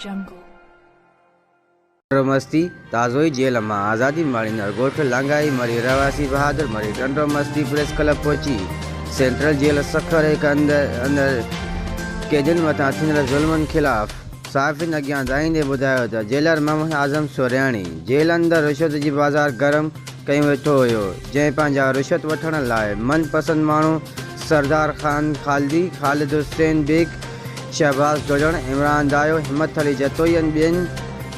Jungle. Tando Masti, تازو ئي jail مان آزادي ماڻيندڙ ڳوٺ لانگاهي مري رهواسي بهادر مري ٽنڊو مستي پريس ڪلب پهچي سينٽرل جيل سکر هڪ اندر قيدين مٿان ٿيندڙ ظلمن خلاف صحافين اڳيان دانهيندي ٻڌايو ته جيلر محمد اعظم سورياڻي جيل اندر رشوت جي بازار گرم ڪيون ويٺو هيو جنهن پنهنجا رشوت وٺڻ لاء من پسند ماڻهو سردار خان خالدي، خالد حسين بيگ، شهباز ڊوڙڻ، عمران دايو، همت علي جتوئي ۽ ٻين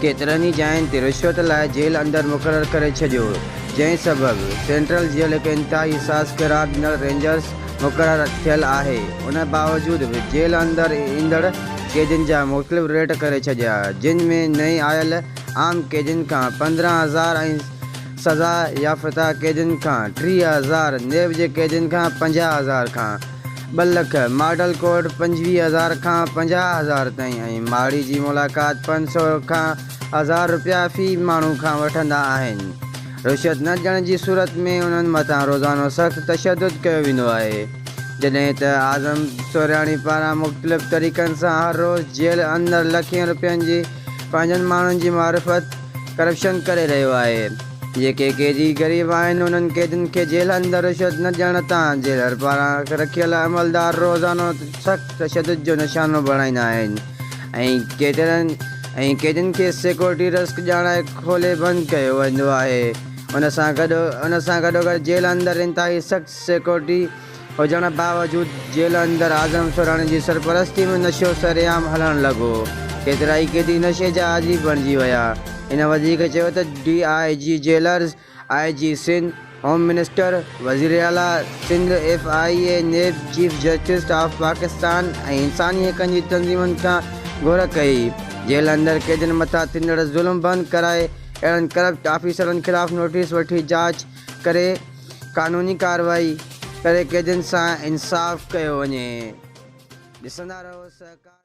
ڪيترن ئي جاين تي رشوت لاء جيل اندر مقرر ڪري ڇڏيو، جنهن سبب سينٽرل جيل هڪ انتهائي حساس قرار ڏنل رينجرز مقرر ٿيل آهي، ان باوجود به جيل اندر ايندڙ قيدين جا مختلف ريٽ ڪري ڇڏيا، جن ۾ نئين آيل عام قيدين کان 15,000 ۽ سزا يافته قيدين کان 30,000، نيب جي قيدين کان 50,000 کان 2 لک، ماڊل ڪورٽ 25,000 کان 50,000 تائين ۽ ماڙي جي ملاقات 500 کان هزار رپيا في ماڻهو کان وٺندا آهن. رشوت نه ڏيڻ جي صورت ۾ انهن مٿان روزانو سخت تشدد ڪيو ويندو آهي. جڏهن ته اعظم سورياڻي پاران مختلف طريقن سان هر روز جيل اندر لکين رپين جي پنهنجن ماڻهن جي معرفت ڪرپشن ڪري رهيو آهي. جيڪي قيدي غريب آهن انهن قيدين کي جيل اندر رشوت نه ڏيڻ تان جيلر پاران رکيل عملدار روزانو سخت تشدد جو نشانو بڻائيندا آهن ۽ ڪيترن ۽ قيدين کي سيڪيورٽي رسڪ ڄاڻائي کولي بند ڪيو ويندو آهي ان سان گڏ ان سان گڏوگڏ جيل اندر انتهائي سخت سيڪيورٽي هجڻ باوجود جيل اندر اعظم سوراڻي جي سرپرستي ۾ نشو سرعام هلڻ لڳو، ڪيترائي قيدي نشي جا عادي بڻجي ويا. هن وڌيڪ چيو ته D I G jailers, I G Sindh, home minister, وزيراعليٰ Sindh, F I A, NAB, chief justice of Pakistan ۽ انساني حقن جي تنظيمن کان گهر ڪئي جيل اندر قيدين مٿان ٿيندڙ ظلم بند ڪرائي اهڙن ڪرپٽ آفيسرن خلاف نوٽيس وٺي جاچ ڪري قانوني ڪارروائي ڪري قيدين سان انصاف ڪيو وڃي. ڏسندا رهو سهڪار.